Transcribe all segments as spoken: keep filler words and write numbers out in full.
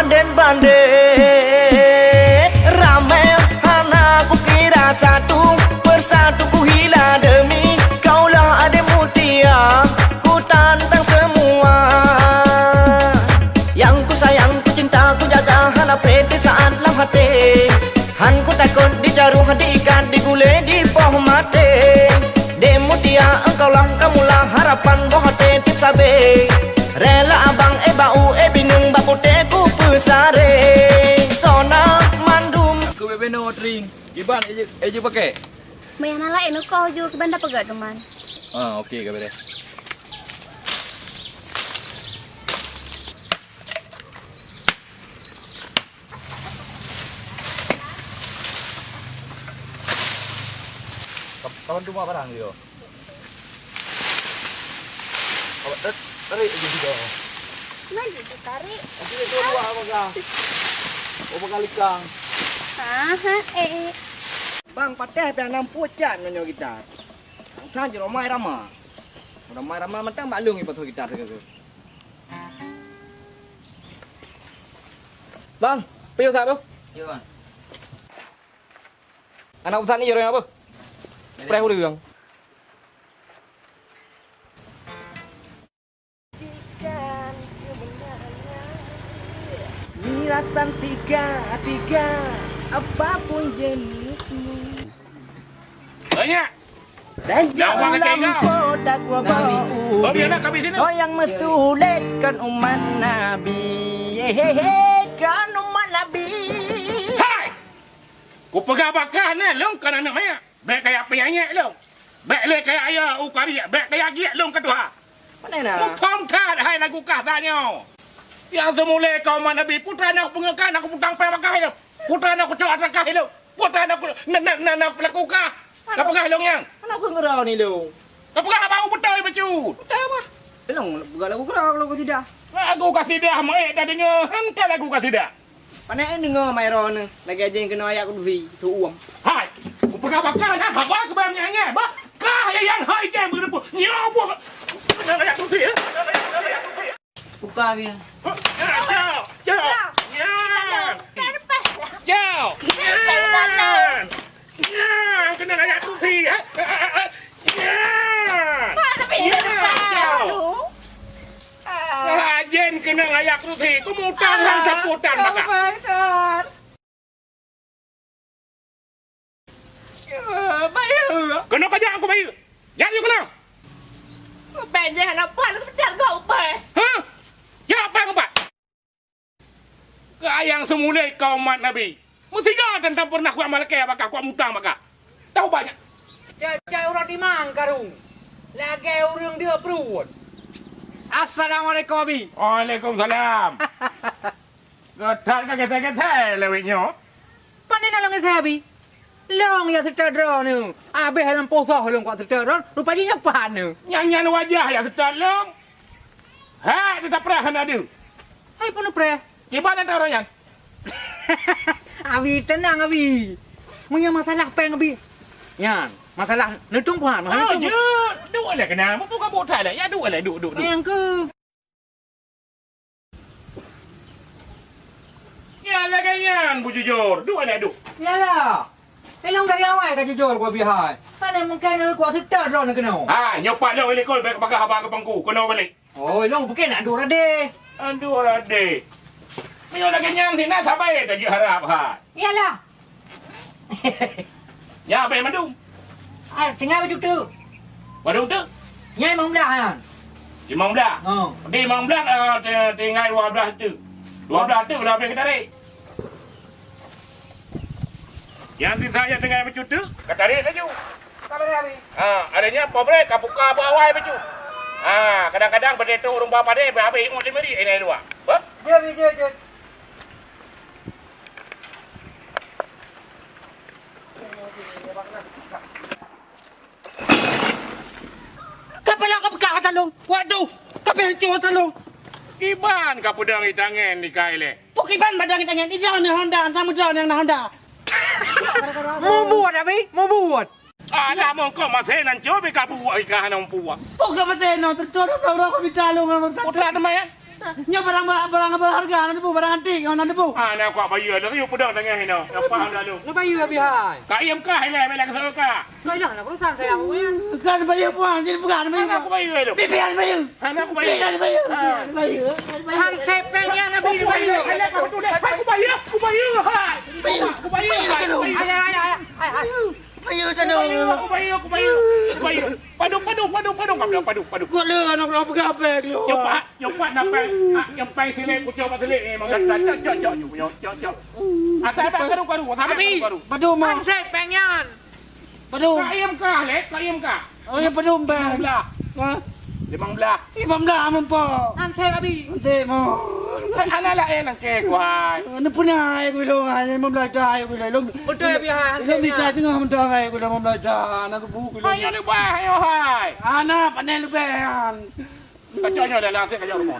Dan bandét ramé hana kukira, satu persatu kuhila demi kaulah adé mutia, kutantang semua. Yang kusayang, kucinta, kujaga, hana pede saat lam hati. Han kutakot dijaruh, diikat, digulé di poh maté. Dek mutia, engkaulah kamulah harapan boh até tiep sabé. Rela abang, eh, bak u, eh, bineung bak putéh kupeusaré. Sona mandum. Aku bebeno tring. Iban eje, eje pakai. Meunan laén ukoh ju keuban dah peugah teuma. Ah, okey, ka beres. Ka-, kawan tu mak barang dia. Awak tar-, tarik je juga. Mana tu tarik? Aku nak dua-dua abang kah. Oh, bakal lekang. Aha, eh. Bang, patéh pih nam pucat ngon nyoe gitar. Sang jeromai rama. Jeromai rama mantang maklum ipatah gitar ke. Bang, piye usah tu? Ya, Bang. Anak urusan ni orang apa? Preh urang. Ni rasan tiga-tiga, apapun jenismu. Banyak. Dan dah uang kecil kau. Kau biar nak kami sini. Kau yang mesulitkan umat Nabi. Hehehe, kan umat Nabi. Hai! Kupeugah bak kah nyan, lôn kon aneuk manyak. Bèk kaya peunyanyek lôn. Bèk lé kaya ayah u kariek, bèk kaya giek lôn keu tuha. Pane na? Muphom that hai lagu kah tanyoe. Nyang seumulai keu umat Nabi, peue teuma na kupeungeut kah, na kuputang péng bak kah ilôn. Peue teuma na kucok atra kah ilôn. Peue teuma na ku-, na, na, na, na peulaku kah. Ka peugah lôn nyan. Aneuk keuh ngeurau ni lôn. Ka peugah abang beutôi bacut. Beutôi apa? Ilôn peugah lagu keurau, lagu kasidah. Lagu kasidah, meuék tadeungoe, han ka lagu kasidah. Pane deungoe Mairo nyoe lagèe jén keunoe ayat kudusi, tu uem. Hai, kupeugah bak kah na haba keuban nyan, bah. Kah nyang hai jén beureumpok. Nyoe buet keunan ayat kudusi, eh. Buka dia. Jauh, jauh, jauh. Jauh. Jauh. Nyan, keunan ayat kudusi, eh. Nyan. Nyan. Rajin keunan ayat kudusi, kumutang lam sapu tan bak kah. Keunoe ka jak aku bayeue. Jak yue keunoe. Ubé jih hana pat, peugah gop ubé. Hah? Jak pat, pat. Keu ayang seumulai keu umat Nabi. Meusigoe teuntang peureunah kuat malakée bak kah, kuat mutang bak kah. Taubat nyan. Cak-cak uroe timang karung. Lagèe ureueng deuh pruet. Assalamualaikum, Abi. Waalaikumsalam. Geutat ka geusé-geusé lawét nyoe. Pane na lôn geusé, Abi? Lôn nyang seutôt droeneuh. Abéh lam posoh lôn kuat seutôt droeneuh, rupa jih nyan pat neuh. Nyan, nyan wajah nyang seutôt lôn. Hai, teutab preh hana deuh. Hai, peue neupreh? Kiban ata ureueng nyan? Abi, teunang, Abi. Meunyoe masalah péng, Abi. Nyan, masalah neutueng peuhan, masalah neutueng. Jeuet, duek lé keunan. Mupu ka buet that lé. Ya, duek lé, duek, duek, duek. Nyang keu. Ya, lagèe nyan, beujujur. Duek lé, duek. Yalah. Ilôn dari awai ka jujur, ku Abi hai. Pane mungken kuat seutôt droeneuh keunoe. Ha, nyoe pat lôn i likot, bèk peugah haba keu Teungku. Keunoe balék. Oh, ilôn bukon adoe radé. Adoe radé. Meunyoe lagèe nyan sinan sabe tajeuet harab hai. Iyalah. Nyan abéh mandum. Ah, tinggai bacut teuk. Mandum teuk? Nyan limong blah nyan. Limong blah? Oh. Di limong blah, ah, ti-, tinggai dua blah teuk. Dua blah teuk dah abéh geutarek. Nyang sisa nyang tinggai bacut teuk, ka tarek laju. Ka beureh, Abi. Ha, artinya pabrik ka buka bak awai bacut. Ha, kadang-kadang beureutôh ureueng ba padé, habéh ingat lima ri, eh, di luwa. Bah? Jeuet, Abi, jeuet, jeuet. Ka peulong ka peugah ata lôn. Waduh, ka peuhanco ata lôn. Kiban ka peudong itangen di kai lé. Pue kiban peudong itangen, idong ni Honda, sama idong nyang na Honda. Mubuet, Abi, mubuet. Alah, mongkok masé nan cobi ka buet ikan hana mupuak. Pue ka masé nan, teuntèe dah blang rokok mita lôn ngon. Putra teuma ya? Nyoe barang, barang, barang berharga, na debu, barang antik, na debu. Ah, na kuat bayeue, na yue peudong teungoh inoe. Apa na lu? Na bayeue bihai. Ka iem kah ilèe, bela keuseuka. Kailah nak urusan saya, Wan. Kan bayeue puang, jadi pegang bayeue. Hana kubayeue lom. Bibi hana bayeue. Hana kubayeue. Bibi hana bayeue. Ha. Bibi hana bayeue. Hana bayeue. Hana kubayeue. Hana kubayeue. Hai, kubayeue, kubayeue, hai. Bayeue. Kubayeue, hai, kubayeue. Hai, hai, hai, hai, hai. Bayeue tadi. Kubayeue, kubayeue, kubayeue. Kubayeue. Padum, padum, padum, padum. Padum, padum, padum. Kau le anak orang pegang apa tu? Cepat, cepat nak pai. Ah, yang pai silet, kucok bak silet ni. Cok, cok, cok, cok, cok, cok. Asal tak karu-karu, asal tak karu-karu. Padum, Mak. Ansai pengen. Padum. Ka iem kah, Lek? Ka iem kah? Oh, ya, padum, Bang. Limong blah. Ha? Limong blah. Limong blah, mumpok. Ansai, Abi. Ansai, mo. Hai, anak laén nangkée, kuai. Ni pun hai, ku bilang, hai, limong blah dah, hai, ku bilang. Betul, Abi, hai, ansai, lom di tengah mentang, hai, ku bilang, limong blah dah. Anak bu, ku bilang. Ayo, leubeh, ayo, hai. Anak, pandai leubeh, han. Kacau nyoe dah, langsung kacau rumoh.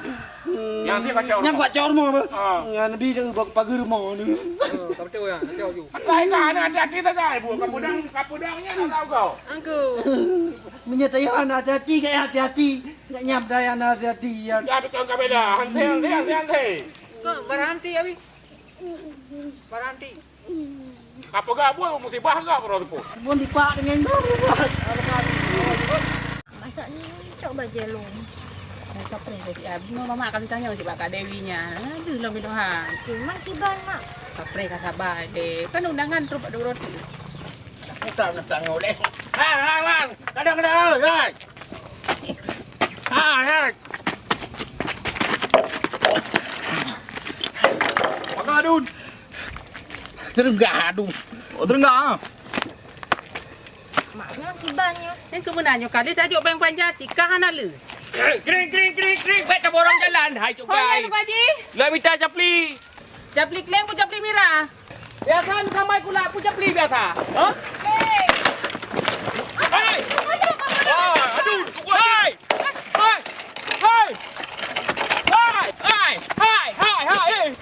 Nyang sih kacau rumoh. Nyang kacau rumoh apa? Ah. Nyang Nabi tu bak pagar rumoh ni. Oh, tak betul ya, kacau ju. Pakai kan, hati-hati sagai, Bu. Kapudang, kapudangnya nak tahu kau. Angku. Menyatakan hati-hati, kayak hati-hati. Nggak nyam dah yang hati-hati ya. Ya, betul kau bela. Henti, henti, henti, henti. Kau berhenti, Abi. Berhenti. Apa gak buat musibah gak, bro, tu? Buat dipak dengan gak buat. Masak ni cok bajai lom. Dah tak pernah jadi abis. Mama mak kami tanya si Baka Dewi nya. Aduh, lom minum ha. Okey, mak kiban, Mak. Tak pernah ka sabar deh. Kan undangan terus pada roti. Aku tak nak tengok deh. Ha, ha, Wan. Kadang-kadang, hai. Hai, hai. Maka Adun. Terenggah, aduh. Oh, terenggah, ah. Mak nyoe kiban nyoe. Ni keumeunanyoe kali tajok beng panjang, sikah hana le. Kring, kring, kring, kring. Baik taborong jalan. Hai, cok gai. Hai, Pak Haji. Lah mita capli. Capli kleng pun capli mira. Biasa ni samai kulak pun capli biasa. Ha? Hei! Hai! Ah, aduh, hai! Hai! Hai! Hai! Hai! Hai! Hai! Hai!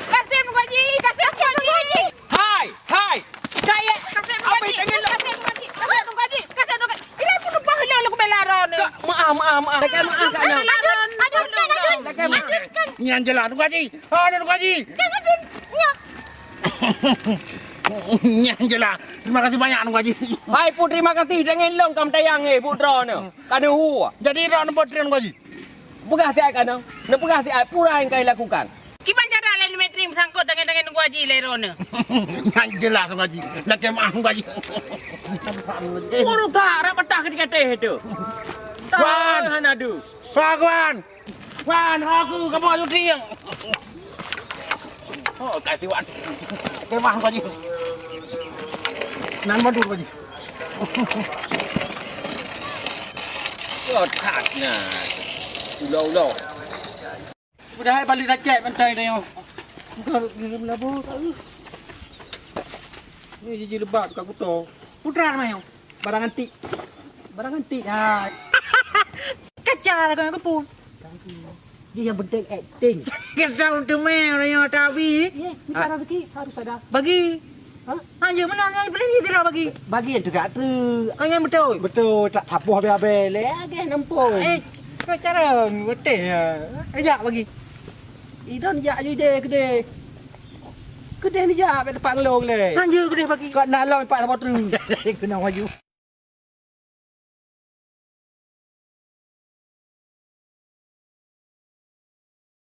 Kasem Pak Haji, kasem Pak Haji. Hai! Hai! Saya kasem Pak Haji. Kasem Pak Haji. Kasem Pak Haji. Kasem Pak Haji. Ini aku lupa hilang lagu bela ron. Kak, maaf, maaf, maaf. Lakèe maaf, Kak, nyoe. Adun, adun, adun, adun. Lakèe maaf. Adun kan. Nyan jeulaih, Teungku Haji. Oh, Teungku Haji. Kan adun. Nyoe. Nyan jeulaih. Terima kasih banyak, Teungku Haji. Hai, Pu, terima kasih. Deungon lôn ka meutayang, eh, buet droeneuh. Ka neuhu. Jadi, droeneuh buet tren, Teungku Haji? Peugah siat ka nyoe. Neupeugah siat, pura nyang ka ilakukan. Kiban cara lé lima tring beusangkot tangan-tangan Teungku Haji lé droeneuh. Nyan jeulaih, Teungku Haji. Lakèe maaf, Teungku Haji. Ureueng tak rak patah keu di kateh tu. Wan! Hana du. Wan, Wan! Wan, aku ka buat syuting. Oh, ka tiwan. Lakèe maaf, Teungku Haji. Nan bantu, Teungku Haji. Kot that na. Ulo-ulo. Padahai balik dah cek bantai tadi. Engkau ngirim labo tak lu? Ni jiji lebat kat kuto. Putra namanya. Barang antik. Barang antik. Ha. Kaca lah kau yang kepun. Dia yang penting acting. Kita untuk main orang yang tak habis. Ya, ni para rezeki harus ada. Bagi. Ha? Ha, ya, mana yang beli ni tidak bagi? Bagi yang tegak tu. Ha, yang betul. Betul, tak sapuh habis-habis. Leh, agak nempung. Eh, kau cara betul ya. Ejak bagi. Idon jak ju deh kedeh. Kedeh ni jak, bek tempat ngelong leh. Ha, ya, kedeh bagi. Kau nak long tempat tempat tu. Kena maju.